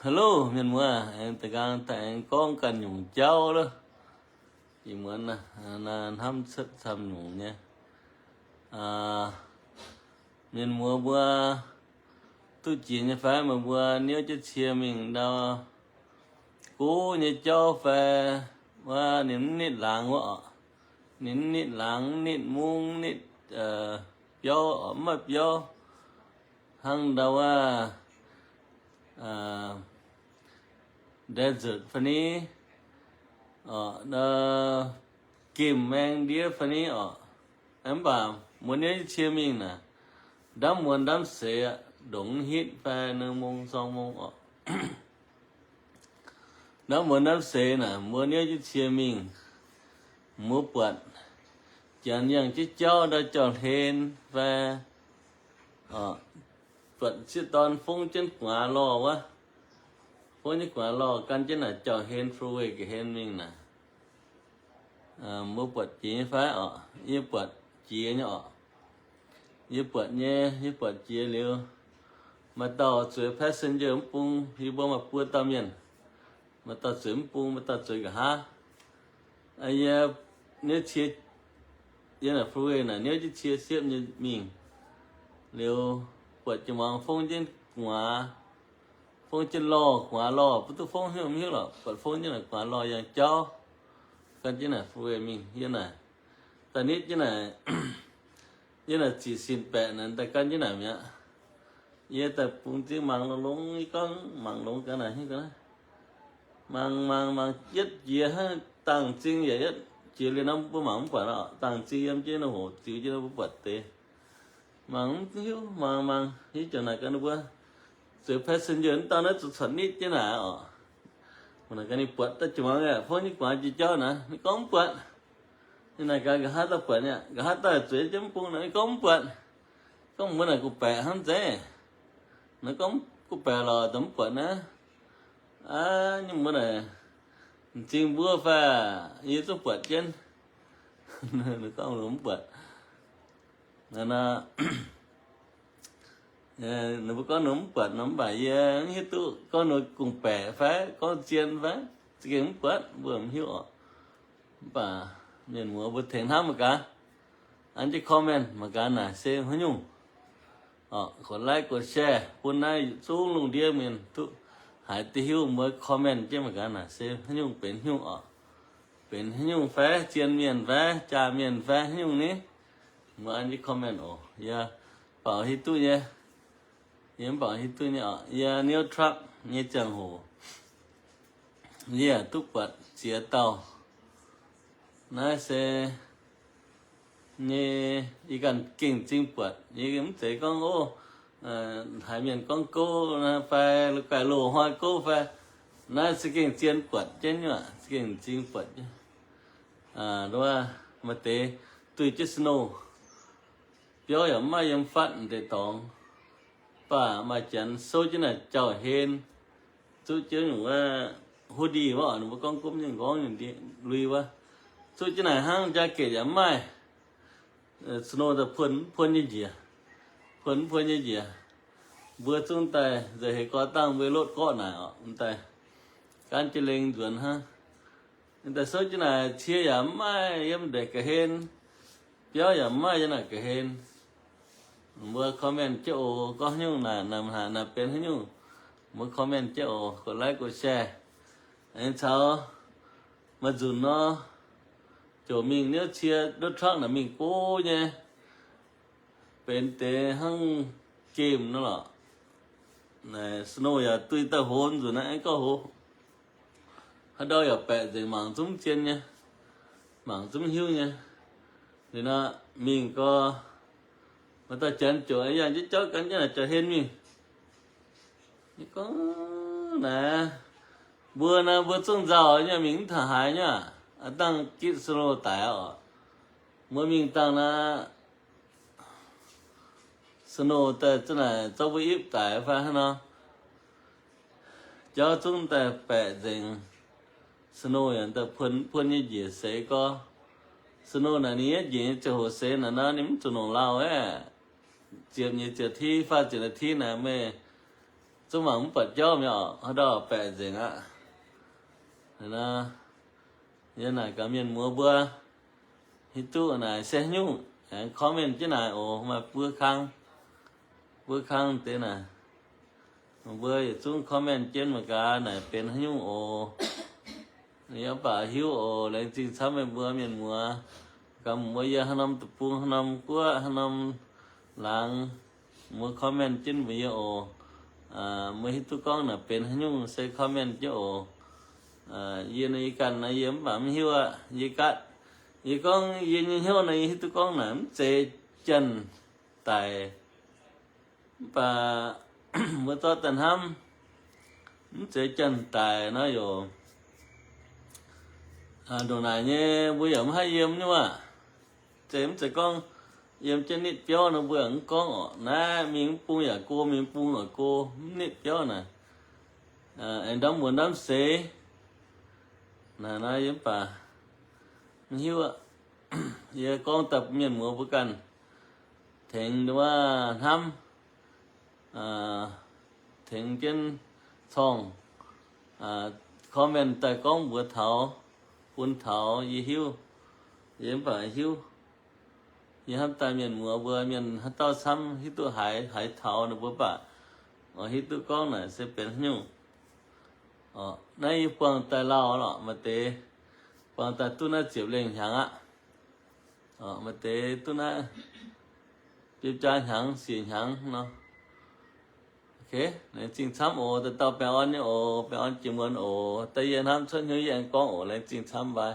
Hello mienh muam, aw, tag kab tag aw koob kaj nyum cauv lawm. Ib muam na, na hnab txham nyum nyab. Mienh muam mbuo tub ci nyab fab mas mbuo niab cov txhia meeg ntau, kub nyab cauv fab, ua nij nij laav ua, nij nij laav, nij moob, nij piauv, maj piauv, hab ntau ua desert fab nij, o, kim meej diab fab nij os. Mv baac mbuo niab cov txhia meeg na, dab muas dab xev, doov hib fab neeg moo xoo moo os. Dab muas dab xev na mbuo niab cov txhia meeg, mbuo puam cav yaaj cib cauv dab cov hlen fab, puam txij tau foob ceeb kuav los ua, foob ceeb kuav los kab ceb na cov hlen freeway kws hlen meeg na. Mbuo puam ciav fab os, yeej puam ciav nyab os. Yeej puam nyab, yeej puam ciav li. Mas tau txuav passenger mv poob, yus puab mas puab tau mieej, mas tau txuav mv poob, mas tau txuav nkawd hab. Yog niab txhia, yog na freeway na niab cov txhia siab nyab meeg li, puam cov moov foob ceeb kuav, foob ceeb los kuav los, puab tub foob hwj mv hwj los puam foob ceb na kuav los yaaj cauv, kab ceb na freeway meeg yog na. Tag nib ceb na, yog na txim sim pem na tag kab ceb na miam, yog tag poob txij maas loo loo ib koob maas loo kab na hwj ko, maas maas maas iab ciav hab taag txi yam iab ciav li no puab maam mv puam no, taag txi yam ceb no hov txiv ceb no puab puam tes. Maas hwj maas maas hib cov na kab no puab txuav passenger tau na txhua txhua nib ceb na os. Ua na kab nij puam tau cov moov foob nij kuav ci cauv na nij koob mv puam. Nij na kab nkawd hab tau puam, nkawd hab tau txuav ceb mv poob na nij koob mv puam. Koob mv puam na kuv pem hab ntxev. Na koob kuv pem los tau mv puam na. Nyob mov na, ntxeev npuab fab yus txuj puam ceeb. Nws koob nws mv puam. Nws puab koob nws mv puam no mv baac yus hwj tub koob nws koom pem fab koob txia fab txi keej mv puam npuaj mv hwj os. Mv baac mienh muam puab theej hnab mas kav, an ntej comment mas kav na seb hnub nyoog, kov like kov share puab nab txhua looj diab mienh tub haiv twg hwj muab comment ceb mas kav na seb hnub nyoog pem hnub nyoog os, pem hnub nyoog fab txia mienh fab tsa mienh fab hnub nyoog ne. Muab an ntej comment os, yog paum hwj tub nyab, yog paum hwj tub nyab os, yog niab truck nyab txia hum, yog tub puam txiav tau, nab seb nyab ib kas keej txeev puam, yog mv txeev koob ub, haiv mienh koob kaub fab lug kais lug hua kaub fab, nab txi keej txia puam ceeb nyuaj txi keej txeev puam ceeb. Mas tes tui ceb snow, piaub yam maj yam fab ntes toov, pam mas cav xub ceb na caum hen, txub ceb nyuam hoodie as nws puab koob kub nyeej nkoov lui ua, txub ceb na hab jacket yam maj, snow tas phua nyej nyias, phua phua nyej nyias, npuab txub ntais zes hev koj taaj npuab loj koj na os ntais, kab ceb leej ntxuav hab. Ntais xub ceb na txhia yam maj yam ntes kawg hen, piaub yam maj yam na kawg hen. Muab comment ceb os, koj hnub nyoog na, na pem hnub nyoog, muab comment ceb os, kov like kov share. Txhua mas ntsum no, caum mej niab txhia dub truck na mej kub nyab, pem tes hab game no los, snow yog tui tawg huv ntsum na koj huv, hab dau yog pem tseem maam txub txia nyab, maam txub hwj nyab. Li no mej ko mas tau cav caum yam ceb cauv kab ceb na caum hen mej. Koj na, npuab na npuab txuj ntxaug nyaj mej tham hais nyaj, taaj kib snow tais os, muab mej taaj na snow tas txub na txaub npuab ib tais fab hab no, cov txub ntais pem tseem snow yog ntawm phua nyej nyias xev ko, snow na nws nyias txia hum xev na no nws mv txug noog laus, txiav nyias txiav thib faj txiav na thib na mej, Txuj maam muab pam caub me os, ho dau pem zeem a. Yog nam kav miaj muav npuab hib tub nam xeeb hnyuj, comment ceb nam os mas puab khaab, puab khaab teb na. Npuab yuav txuj comment ceb mas kav nam pem hnyuj os. Yog pam hnyuj os, leej txiv txhab me npuab miaj muav, kav mus muab yawg hab nom tus pug hab nom kuab hab nom laav, muab comment ceb mus yawg os. Muab hib tub koob nam pem hnyuj xeeb comment ceb os. Yawg no yawg kam no yawg pam hnyuj, yawg kam, yawg koob yawg nyuj hnyuj no yawg hib tub koob nam txev ceem tais, pam muab txob tag hnab, mv txev ceem tais no yog nraum nam nyem npuab yam mv hab yawg nyuj, txev mv txev koob, yawg ceb nim piaub no npuab yam mv koob os na, mej mv pug yam ko, mej mv pug yam ko, mv nim piaub na. Es nrab muav nrab xev na no yawg pam hnyuj, yawg koob tag miaj muav puab kam theev ua hnab, theev ceeb txhoom, comment tais koob npuav thaud, pun thaud yawg hnyuj, yawg pam hnyuj. Yawg hab tais miaj muav npuab miaj hab tauj txhab hib tub haiv, haiv thaud no npuab pam, hib tub koob nam xeeb pem hnyuj. Nab yawg puag tais laus los mas tes, puag tais tub nab txiav leej hnyaav a, mas tes tub nab peb cab hnyaav xim hnyaav no. Leej txiv txhab os, tau tau peb ob nyuj os, peb ob cev muam os, tais yawg hnab txhab hnyuj yeej koob os, leej txiv txhab npaj.